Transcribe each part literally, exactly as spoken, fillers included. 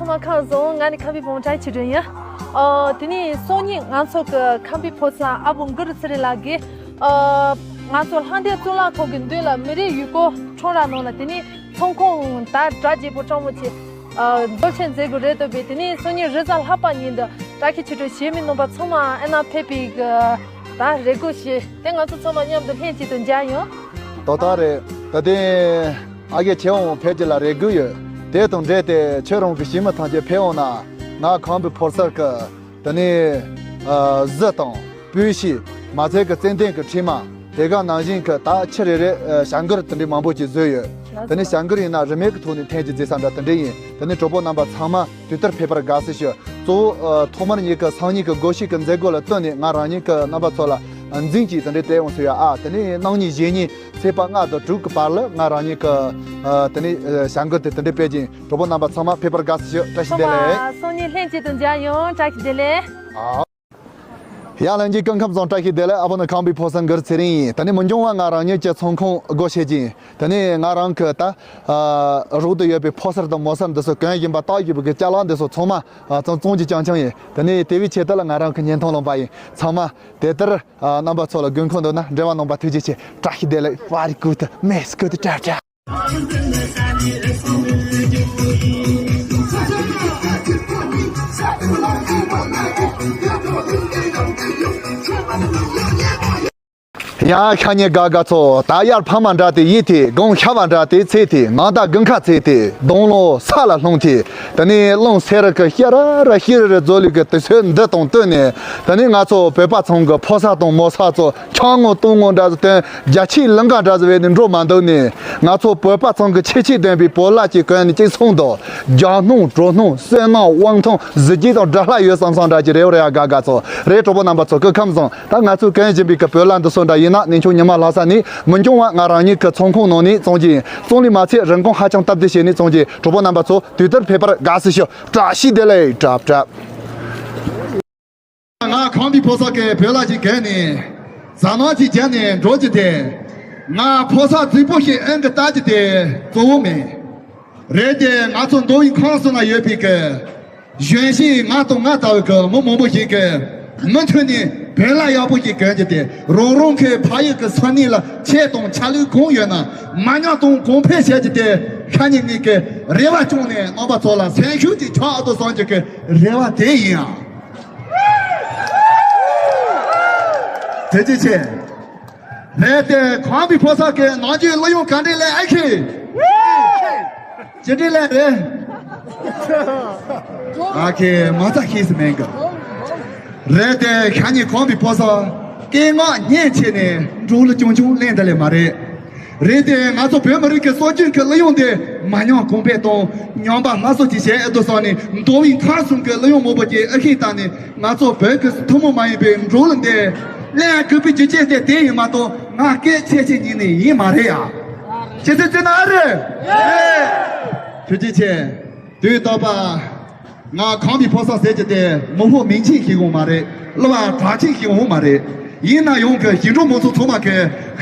མ་ཁམས་བཟང་། ང་ནི་ཁམས་པའི་བོང་བྲ་ཆེ་སྒྲོན་ཡིན། ཨ། དེ་ནས་སང་ཉིན་ང་ཚོ་གི་ཁམས་པའི་ཕོ་བྲང་ཨ་བོ་གུ་རུ་ཚེ་རིང་ལགས་ཀྱིས། ཨ། ང་ཚོ་ལྷ་ལྡན་གཙུག་ལག་ཁང་གི་མདུན་ལ་མི་རིགས་ཡུལ་སྐོར་ཁྲོམ་ར་ནང་ལ་དེ་ནས་ཚོང་ཁང་ད་གྲ་རྒྱས་པོ་སྤྲང་མོ་ཆེ། ཨ། རྫོགས་ཆེན་མཛད་སྒོ་རེད་འདུག་པས། དེ་ནས་སང་ཉིན་རེས་གཟའ་ལྷག་པ་ཉིན་དུ་བཀྲ་ཤིས་ཆོས་སྒྲོན་གཞིས་མི་རྣམ་པ་ཚང་མ་ཨ་ན་ཕེབས་པའི་གི་ད་རེ་སྐུལ་ཞུ། དེ་ང་ཚོ་ཚང་མ་མཉམ་དུ་ལྷན་ཅིག་ཏུ་མཇལ་ཡོང་། ཏོག་ཏོག་རེད། ད་དེ་ཨ་རྒས་ཁྱེད་འོང་ཕེབས་ཀྱི་ལ་རེ་སྐུལ་ཡོད། དེ་དང་འབྲེལ་ཏེ་ཁྱོད་རང་གི་གཞིས་མི་ཐམས་ཅད་ཕེབས་འོང་ན། ང་ཁམས་པའི་ཕོ་བྲང་གི་དེ་ནས་ཨ་གཟི་དང་སྤོས་ཤེལ། མ་ཚད་ཀྱི་ཙན་དན་གྱི་ཕྲེང་བ། དེ་ག་ནང་བཞིན་གྱི་ད་ཆུ་རེ་རེ་ཨ་བྱ་འགུལ་དེ་འདྲའི་མང་པོ་ཅིག་བཟོས་ཡོད། དེ་ནས་བྱ་འགུལ་ཡིན་ན་རིན་མེད་ཀྱི་ཐོག་ནས་འཐེན་གྱི་མཛད་ས་འདྲ་དེ་འདྲ་ཡིན། དེ་ནས་གྲོགས་པོ་རྣམ་པ་ཚང་མ་དུས་ལྟར་ཕེབས་པར་དགའ་བསུ་ཞུ། གཙོ་བོ་ཨ་ཐོག་མར་ཉིད་ཀྱི་སང་ཉིན་གྱི་སྒོ་ཕྱུགས་ཀྱི་མཛད་སྒོ་ལ་བསྟུན་ནས་ང་རང་ཉིད་ཀྱི་རྣམ་པ་ཚོ་ལ་ཨ་འཛིན་གྱིས་དེ་འདྲའི་སྟེར་འོང་ཟེར་ཡ། ཨ་དེ་ནས་གནངས་ཉིན་གཞེས་ཉིན་ཚེས་པ་ལྔ་དང་དྲུག་གི་བར་ལ་ང་རང་ཉིད་ཀྱི་ཨ་དེ་ནས་ཨ་བྱ་འགུལ་དེ་དེ་འདྲའི་སྤེལ་གྱིན། གྲོགས་པོ་རྣམ་པ་ཚང་མ་ཕེབས་པར་དགའ་བསུ་ཞུ། བཀྲ་ཤིས་བདེ་ལེགས། སང་ཉིན་ལྷན་ཅིག་ཏུ་མཇལ་ཡོང་། བཀྲ་ཤིས་བདེ་ལེགས། ཨ། ཡ་ལན་གྱི་སྐུ་ཁམས་བཟང་། བཀྲ་ཤིས་བདེ་ལེགས། ཨ་བོ་ནི་ཁམས་པའི་ཕོ་བྲང་གུ་རུ་ཚེ་རིང་ཡིན། ད་ནི་མི་འགྱང་བ་ང་རང་ཉིད་ཀྱི་ཚོང་ཁང་སྒོ་ཕྱེ་གྱིན། ད་ནི་ང་རང་གི་ད་ཨ་རོགས་དུ་ཡོད་པའི་ཕོ་གསར་དང་མོ་གསར་འདི་ཚོ་གོན་བཞིན་པ་བཏགས་བཞིན་པའི་གི་ཅ་ལག་འདི་ཚོ་ཚང་མ་ཨ་བཙོང་བཙོང་གྱི་རྐྱང་རྐྱང་ཡིན། ད་ནི་དེ་བས་ཆེད་དུ་ལ་ང་རང་གི་བརྙན་ཐུང་ལོན་པ་ཡིན། ཚང་མ་དེ་ལྟར་ཨ་རྣམ་པ་ཚོ་ལ་དགོས་མཁོ་འདུག་ན་འབྲེལ་བ་གནང་པ་ཐུགས་རྗེ་ཆེ། བཀྲ་ཤིས་བདེ་ལེགས། Very good. Miss good. Ciao, ciao. ཡ་ཤ་ཉེ་དགའ་དགའ་ཚོ། ད་དབྱར་ཕ་མ་འདྲ་སྟེ་ཡིད་ཐེ། དགུན་ཤ་བ་འདྲ་སྟེ་ཚེ་ཐེ། ནང་ད་དགུན་ཁ་ཚེ་ཐེ། སྡོང་ལོ་ས་ལ་ལྷུང་ཐེ། ད་ནི་རླུང་སེར་གི་ཤི་ར་ར་ཤི་ར་ར་རྫོ་ལུག་གི་དུས་ཚོད་འདི་དང་བསྟུན་ནས། ད་ནི་ང་ཚོ་བོད་པ་ཚང་གི་ཕོ་གསར་དང་མོ་གསར་ཚོ་ཆང་ངོ་བཏུང་ངོ་འདྲ་ཟེར་དོན་རྒྱ་ཆེའི་ལིང་ག་འདྲ་ཟེར་བས་ནི་འགྲོ་མ་འདུག་ནས། ང་ཚོ་བོད་པ་ཚང་གི་ཆེ་ཆེ་ལྡན་པའི་བོད་ལྭ་གཅིག་གོན་ནས་གཅིག་སོང་དོ། རྒྱ་སྣུམ་གྲོ་སྣུམ་བསོད་ནམས་དབང་ཐང་གཟི་བརྗིད་དང་དགྲ་ལྷ་ཡོད་བསམ་བསམ་འདྲ་ཅིག་རེད་བ། རེད་ཡ། དགའ་དགའ་ཚོ། རེད། གྲོགས་པོ་རྣམ་པ་ཚོ་སྐུ་ཁམས་བཟང་། ད་ང་ཚོས་གོན་བཞིན་པའི་གི་བོད་ལྭ་འདི་ཚོ་འདྲ་ཡིན་ན་ནིང་ཆུང་ཉི་མ་ལྷ་ས་ནས་མི་འགྱང་བ་ང་རང་ཉིད་ཀྱི་ཚོང་ཁང་ནང་ནས་བཙོང་རྒྱུ་ཡིན། བཙོང་ལས་མ་ཚད་རིན་གོང་ཧ་ཅང་སྟབས་བདེ་བྱས་ནས་བཙོང་རྒྱུ་ཡིན། གྲོགས་པོ་རྣམ་པ་ཚོ་དུས་ལྟར་ཕེབས་པར་དགའ་བསུ་ཞུ། བཀྲ་ཤིས་བདེ་ལེགས། གྲབ་གྲབ། ང་ཁམས་པའི་ཕོ་གསར་གྱི་བོད་ལྭ་ཅིག་གོན་ནས་ཟ་མ་ཅིག་བརྒྱབ་ནས་འགྲོ་རྒྱུ་དེ། ང་ཕོ་གསར་རྫིག་པོ་ཞིག་ཨང་གི་ལྟ་རྒྱུ་དེ་གཙོ་བོ་མིན། རེད་དེ། ང་ཚོ་མདོ་དབུས་ཁམས་གསུམ་ན་ཡོད་པའི་གི་གཞོན་སྐྱེས་ང་དང་ང་ལྟ་བུའི་གི་མི་མང་པོ་ཞིག་གི་མུ་མཐུད་ནས་བོད་ལྭ་ཡག་པོ་ཞིག་གོན་རྒྱུ་དེ། རང་རང་གི་ཕ་ཡུལ་གི་ས་གནས་ལ་ཆས་དང་ཆ་ལུགས་གང་ཡོད་ན་མ་ཉམས་དང་གོང་འཕེལ་བྱ་རྒྱུ་དེ། ཤ་ཉེ་ངེད་ཀྱི་རེ་བ་བཅངས་ནས་རྣམ་པ་ཚོ་ལ་སེམས་ཤུགས་ཅིག་ཆགས་འདུག་བསམ་རྒྱུ་གི་རེ་བ་དེ་ཡིན་ཨ། ཐུགས་རྗེ་ཆེ། རེད་དེ། ཁམས་པའི་ཕོ་གསར་གྱི་ནང་རྒྱུད་གླུ་དབྱངས་ག་འདྲས་ལེན་ཨེ་ཤེས། ཅི་འདྲས་ལེན་རེད། ཨ་ཁེ་མ་རྩ་ཤེས་སུ་མེད་གི། རེད་དེ། ཤ་ཉེ་ཁམས་པའི་ཕོ་གསར་སྐད་ངག་སྙན་ཆེ་ནས་འགྲོ་གླུ་ཆུང་ཆུང་ལེན་ད་ལེ་མ་རེད། རེད་དེ། ང་ཚོ་བོད་མི་རིགས་ཀྱི་སྲོལ་རྒྱུན་གྱི་གླུ་དབྱངས་དེ་མ་ཉམས་གོང་འཕེལ་དང་ཉམས་པ་སླར་གསོ་ཅིག་བྱེད་ཨེ་འདུག་བསམ་ནས། མདོ་དབུས་ཁམས་གསུམ་གྱི་གླུ་དབྱངས་མང་པོ་ཅིག་ཨེ་ཤེས་བཏང་ནས། ང་ཚོ་བོད་ཀྱི་ཐུན་མོང་མ་ཡིན་པའི་འགྲོ་གླུ་འདི་ལེན་དགོས་པའི་རྒྱུ་རྐྱེན་དེ་དེ་ཡིན་མ་གཏོགས། ང་སྐད་ཆེ་ཆེ་ཉིད་ནས་ཡིན་མ་རེད་ཡ། ཁྱེད་ཚོས་བརྩི་ན་ཨེ་རེད། ཐུགས་རྗེ་ཆེ། དུས་རྟག་པ། ང་ཁམས་པའི་ཕོ་གསར་ཟེར་གྱི་དེ་མི་ཕོ་མིང་ཆེན་ཞིག་འོང་མ་རེད། གླུ་བ་གྲགས་ཆེན་ཞིག་འོང་མ་རེད། ཡིན་ན་ཡང་གི་ཞིང་འབྲོག་མང་ཚོགས་ཚང་མ་གི་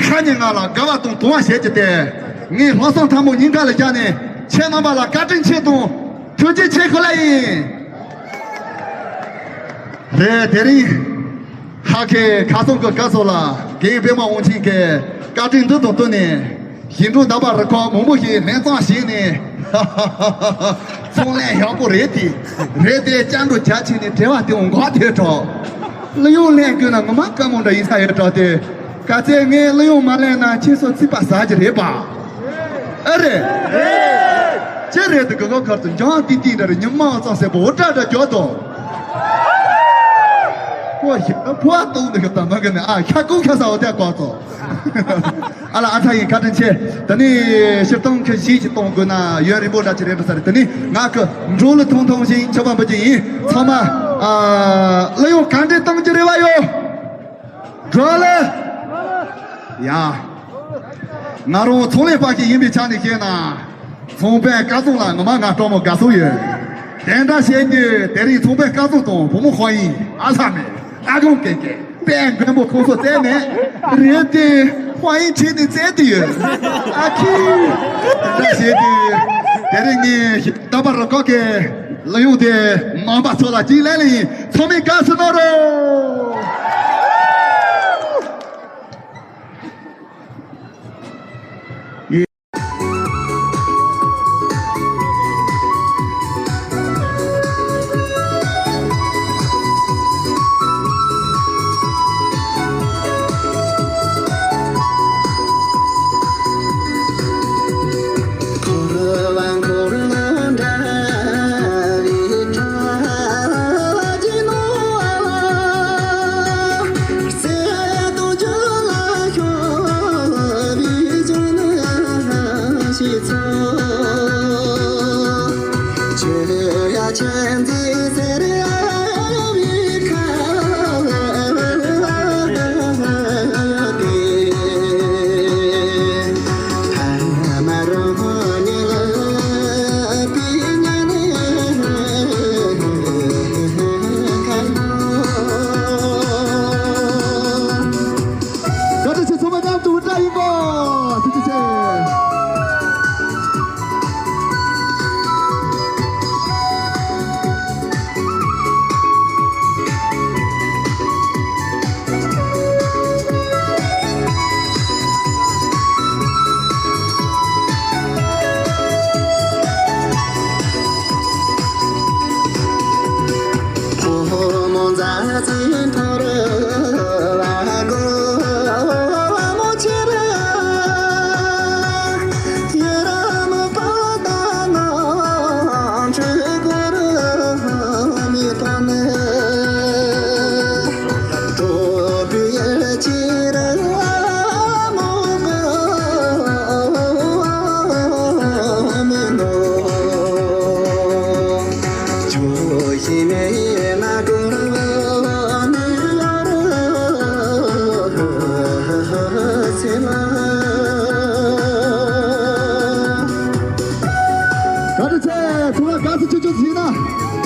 ཤ་ཉེ་ང་ལ་དགའ་བ་དང་དུང་བ་བྱེད་ཀྱི་དེ། ངས་ལྷག་བསམ་ཐལ་མོ་སྙིང་ག་ལ་བཞག་ནས་ཁྱེད་རྣམ་པ་ལ་བཀའ་དྲིན་ཆེ་དང་ཐུགས་རྗེ་ཆེ་ཞུ་ལེ་ཡིན། རེད། དེ་རིང་ཧ་ཁེ་ཁ་སང་གི་སྐབས་སུ་ལ་རྒན་པད་མ་དབང་ཆེན་གྱི་བཀའ་དྲིན་འདི་དང་བསྟུན་ནས། ཞིང་འབྲོག་རྟ་པ་རུ་ཁག་མང་པོ་ཞིག་ལྷན་གཙང་བྱས་ནས། ཚོང་ལས་ཡག་པོ་རེད་དེ། རེད་དེ། སྐྱ་འགྲོ་རྒྱ་ཆེ་ནས་བྲེལ་བ་དེ་འོང་ག་དེ་དྲག་གླུ་དབྱངས་ལེན་དགོས་ན་ངོ་མ་དཀའ་མོ་འདྲ་ཡིན་ས་ཡོད་དྲག་སྟེ། ག་ཚད་ངས་གླུ་དབྱངས་མ་ལེན་ན་ཁྱེད་ཚོ་ཚིག་པ་ཟ་གི་རེད་པ། ཨེ་རེད། ཅི་རེད་དེ། གི་ག་ཁར་དུ་འཇང་ཏི་ཏི་འདྲ་རེད། ཉི་མ་ཙང་སེ་བོ་ཏྲ་ཏྲ་རྒྱོ་དོ། ཁོ་ཞིག་ཕོ་བ་ཏུང་འདི་གི་ད་མ་གི་ནི་ཨ་ཤ་ཀུ་ཤ་ས་འོ་དེ་ཀོ་ཚོ། ཨ་ལ་ཨ་ཚ་ཡིན། བཀའ་དྲིན་ཆེ། ད་ནི་ཞིབ་གཏོང་གི་གཞི་ཞིག་གཏོང་དགོས་ན་ཡུན་རིང་པོ་འདྲ་ཅིག་རེད་འགྲོ་ས་རེད། ད་ནི་ང་གི་འགྲོ་ལུ་ཐུང་ཐུང་ཞིག་མཆོད་པ་འབུལ་གྱི་ཡིན། ཚང་མ་ཨ་གླུ་དབྱངས་ག་འདྲས་གཏོང་རྒྱུ་རེ་བ་ཡོད། འགྲོ་ལེ། ཡ། ང་རང་ཚོང་ལས་པ་ཞིག་ཡིན་པའི་ཆ་ནས་བཤད་ན། ཚོང་པའི་སྐལ་བཟང་ལ་ངོ་མ་ང་སྤྲང་མོ་དགའ་སོ་ཡོད། དེ་འདྲ་བཤད་རྒྱུ་དེ་རིང་ཚོང་པའི་སྐལ་བཟང་དང་བུ་མོ་ཧོ་ཡིན་ཨ་ས་མེད་ཨ་གོང་ཀེ་ཀེ་དཔལ་མགོན་པོ་ཁོང་ཚོ་བཙལ་མེད། རེད་དེ། ཧོ་ཡིན་ཁྲིད་ནས་བཙལ་དུ་ཡོད། ཨ་ཁི། དེ་འདྲ་བཤད་དུས་དེ་རིང་ངས་རྟ་པ་རུ་ཁག་གི་གླུ་དབྱངས་དེ་རྣམ་པ་ཚོ་ལ་གཅིག་ལེན་ལེན་ཡིན། ཚང་མས་དགའ་བསུ་གནང་རོགས། བཀའ་དྲིན་ཆེ། ཚང་མ་མཉམ་དུ་འུར་སྒྲ་ཡིན་པ། ཐུགས་རྗེ་ཆེ། བཀའ་དྲིན་ཆེ། ཚང་མ་དགའ་བསུ་ཆུང་ཆུང་ཞིག་གནང་།